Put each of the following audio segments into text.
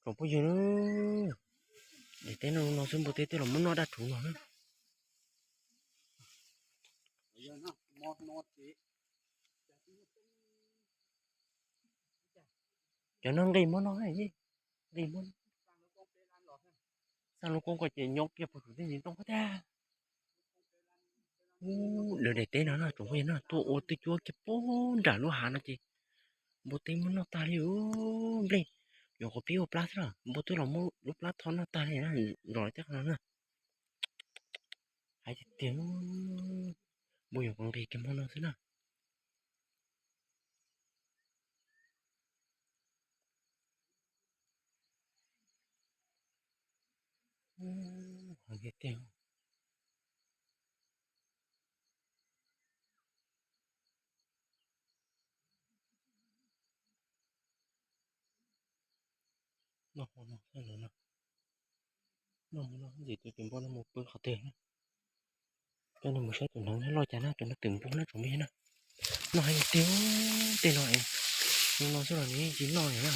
Tsoom phooj ywg, daim teb no no xwb npua teb twb los muab noj daj rhuv no na. Cov no nqis muab no, nqis muab. Xa lub koob ko ces nyob kiag puag saum tej ntsis ntoo thiab. Ub, lawv daim teb no na tsoom phooj ywg na, tuaj ua twj cuab kiag puag nram lub hav no ces npua teb muab noj tag li. Nplej, nyuam qhuav pib ua plab xwb los npua twb los muab lub plab tho noj tag li na, zom tej qhov no na. Hais tiag tiag, npua nyuam qhuav nqis kiag hmo no xwb na. Hais tiag tiag, noj hmo no, noj hmo no ntxim tus tus npua no mus pw qhov twg na. Coj nej mus saib tus hneev loj cas na, tus no twm npua na tsoom phooj ywg na. Noj heev tiag, tej no es, no xwb los nws yeej tsis noj li na.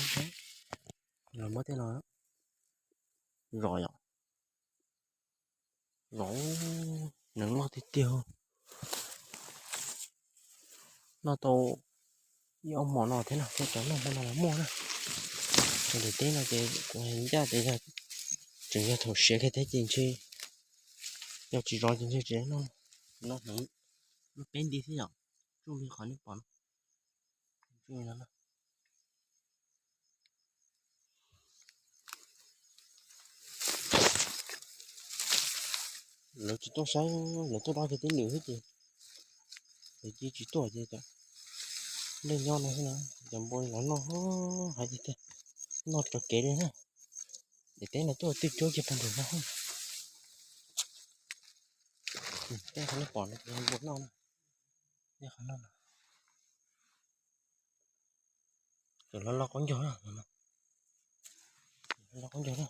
Los muab tej no zom yom. Zom, hneev loj tiag tiag. Noj tau ib ob hmo no thiab no, thiab cov noj hmo no los muaj na. Cov daim teb no ces kuv hais ncaj tias yog tseem yog thaum siav kiag thiab ces ntshe yog tsis zov ces ntshe tsis noj, noj hneev, noj peb nti xwb yom. Tsuj li qhov nej pom no. Lawv tsis tuaj saib, lawv tuaj dab kiag teb lwm xwb ces lawv cia tsis tuaj ces cov nplej nyob no xwb na, cov npua los noj, hais tiag tiag, noj raws kev li na. Daim teb no tuaj twj cuab kiag puag nram no. Tej qhov nej pom no ces npua noj na. Tej qhov no, cov loj loj qaub ncaug na, loj qaub ncaug na.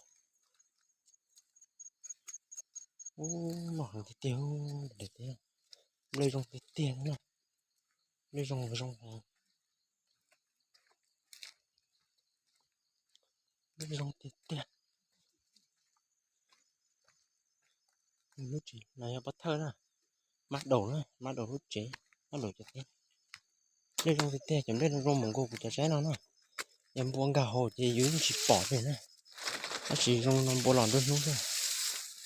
Ub, noj heev tiag tiag, daim teb, nplej zoo tiag tiag na, nplej zoo zoo, nplej zoo tiag tiag. Lub tsev no yog pov thawj na, mab daum na, mab daum lub tsev, mab daum cov teb. Nplej zoo tiag tiag, cov nplej zoo zoo mus nkaus kuv cov saib no na. Yog npua nkag hauv ces yus yeej tsis pom li na. Tab sis zoo no npua los nruab hnub xwb,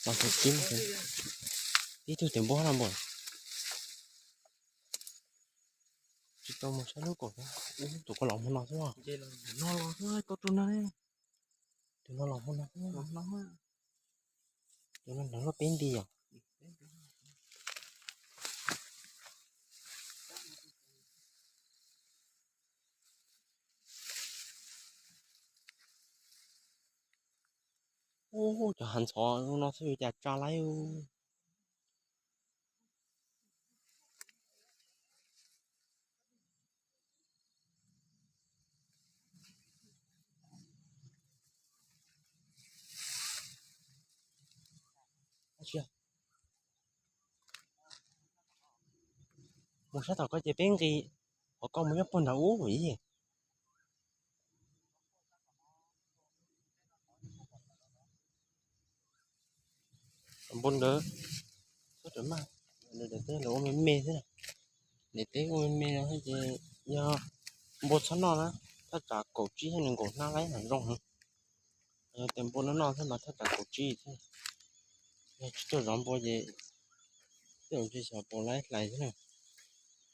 los thaum tib, tib tug cov npua no npua. Tsis tau mus saib lub kaum, tus ko los hmo no xwb. No los xwb, tau rau no, tus no los hmo no xwb. Tus no hneev loj peb nti yom. Ub, cov hav ntxhov no xwb cas tsa laib. Mus sab tom ko ces peb nqis, qhov ko mus nyob puag nram ub ib. Npua ntawd, txhob rawm maj, daim teb lawv ua me me xwb, daim teb ua me me no ces yog npua txhob noj na, thaj tsam kaum tsib thiab nees nkaum hnab laib mas zoo heev. Yog tias npua no noj thiab mas thaj tsam kaum tsib thiab. Yog tsis tuaj zov npua ces tej zaum ntshe xyov puas laib hlais thiab na.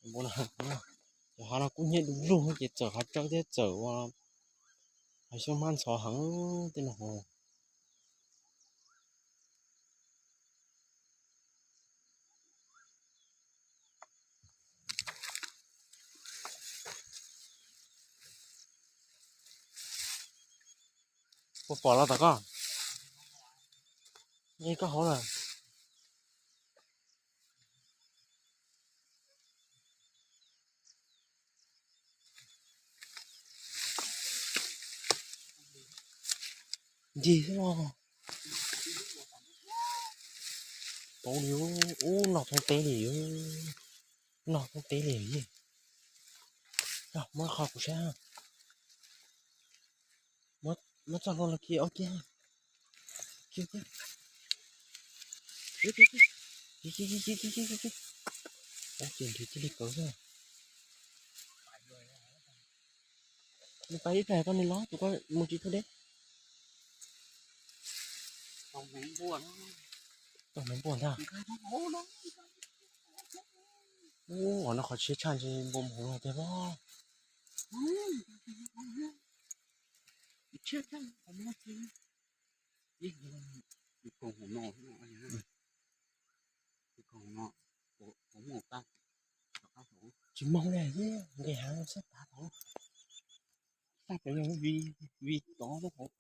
Npua no, cov hav no kub hnyiab du lug ces txawm hav tsawb thiab txawm ua hav xyoob hmab ntxhov heev tej no. Puas pom los tom koj? Nqi koj hauv lawm. Ncig xwb los. Pauv li, ub, noj thoob teb li, noj thoob teb li. Muab qho kuv saib, muab Muab txoj hlua los khi ob kiag. Khi ob kiag. Ces nrhiav cia li kawg xwb. Nws pais ib pliag koj nws los tus koj mus tsis tau deb. Tau hneev npua ntag. Ub, no qhov tshiab tshaj ntshe npua mus hauv no tiag pob. Tsis moog li, nqis heev xwb. Tag tod, vij tod.